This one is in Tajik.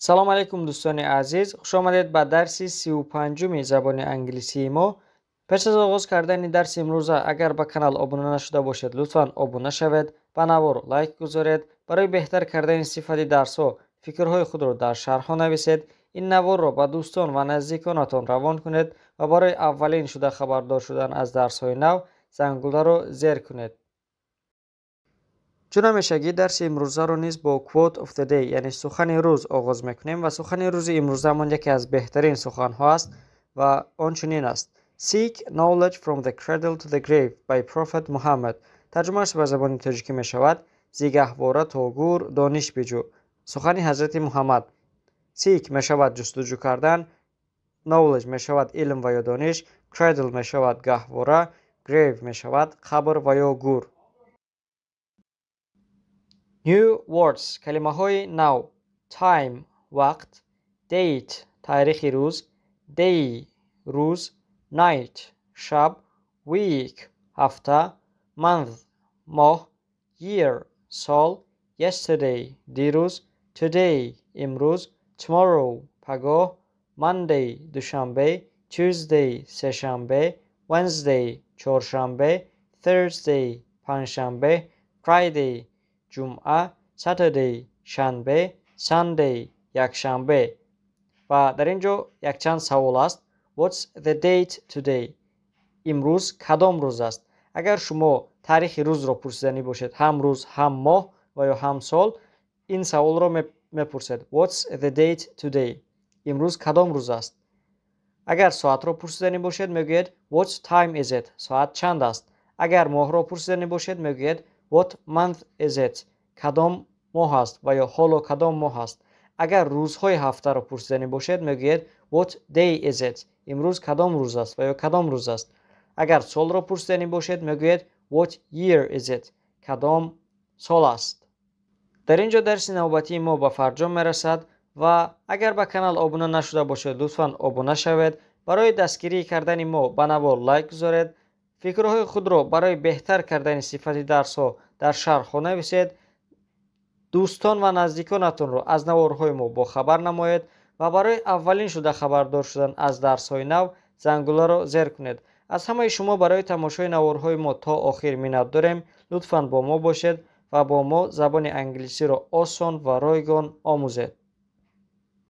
Салом алейкум, дӯстони азиз, хуш омадед ба дарси 35-уми забони англисии мо. Пеш аз оғоз кардани дарси имрӯза, агар ба канал обуна нашуда бошед, лутфан обуна шавед, ба навор лайк гузоред, барои беҳтар кардани сифати дарсҳо фикрҳои худро дар шарҳҳо нависед, ин наворро ба дӯстон ва наздиконатон равон кунед ва барои аввалин шуда хабардор шудан аз дарсҳои нав зангуларо зер кунед. Чун ҳамешагӣ, дарси имрӯзаро низ бо quote of the day, яъне сухани рӯз, оғоз мекунем ва сухани рӯзи имрӯзамон яке аз беҳтарин суханҳо аст ва он чунин аст: "Seek knowledge from the cradle to the grave" by Prophet Muhammad. Тарҷумааш ба забони тоҷикӣ мешавад: "Зи гаҳвора то гӯр дониш биҷӯ", сухани ҳазрати Муҳаммад. Seek мешавад ҷустуҷӯ кардан, knowledge мешавад илм ва ё дониш, cradle мешавад гаҳвора, grave мешавад қабр ва ё гӯр. New words, калимаҳои нав: time вақт, date таърихи рӯз, day рӯз, night шаб, week ҳафта, month моҳ, year сол, yesterday дирӯз, today имрӯз, tomorrow пагоҳ, Monday душанбе, Tuesday сешанбе, Wednesday чоршанбе, Thursday панҷшанбе, Friday ҷумъа, Saturday шанбе, Sunday якшанбе. Ва дар ин ҷо якчанд савол аст. What's the date today? Имрӯз кадом рӯз аст? Агар шумо таърихи рӯзро пурсиданӣ бошед, ҳам рӯз, ҳам моҳ ва ё ҳам сол, ин саволро мепурсед: "What's the date today?" Имрӯз кадом рӯз аст? Агар соатро пурсиданӣ бошед, мегӯед: "What time is it?" Соат чанд аст? Агар моҳро пурсиданӣ бошед, мегӯед: "What month is it?" Кадом моҳ аст ва ё ҳоло кадом моҳ аст? Агар рӯзҳои ҳафтаро пурсиданӣ бошед, мегӯед: "What day is it?" Имрӯз кадом рӯз аст ва ё кадом рӯз аст? Агар солро пурсиданӣ бошед, мегӯед: "What year is it?" Кадом сол аст? Дар ин ҷо дарси навбатии мо ба фарҷом мерасад ва агар ба канал обуна нашуда бошед, лутфан обуна шавед, барои дастгирӣ кардани мо ба навор лайк гузоред, фикрҳои худро барои беҳтар кардани сифати дарсҳо дар шарҳҳо нависед, дӯстон ва наздиконатонро аз наворҳои мо бохабар намоед ва барои аввалин шуда хабардор шудан аз дарсҳои нав зангуларо зер кунед. Аз ҳамаи шумо барои тамошои наворҳои мо то охир миннат дорем. Лутфан бо мо бошед ва бо мо забони англисиро осон ва ройгон омӯзед.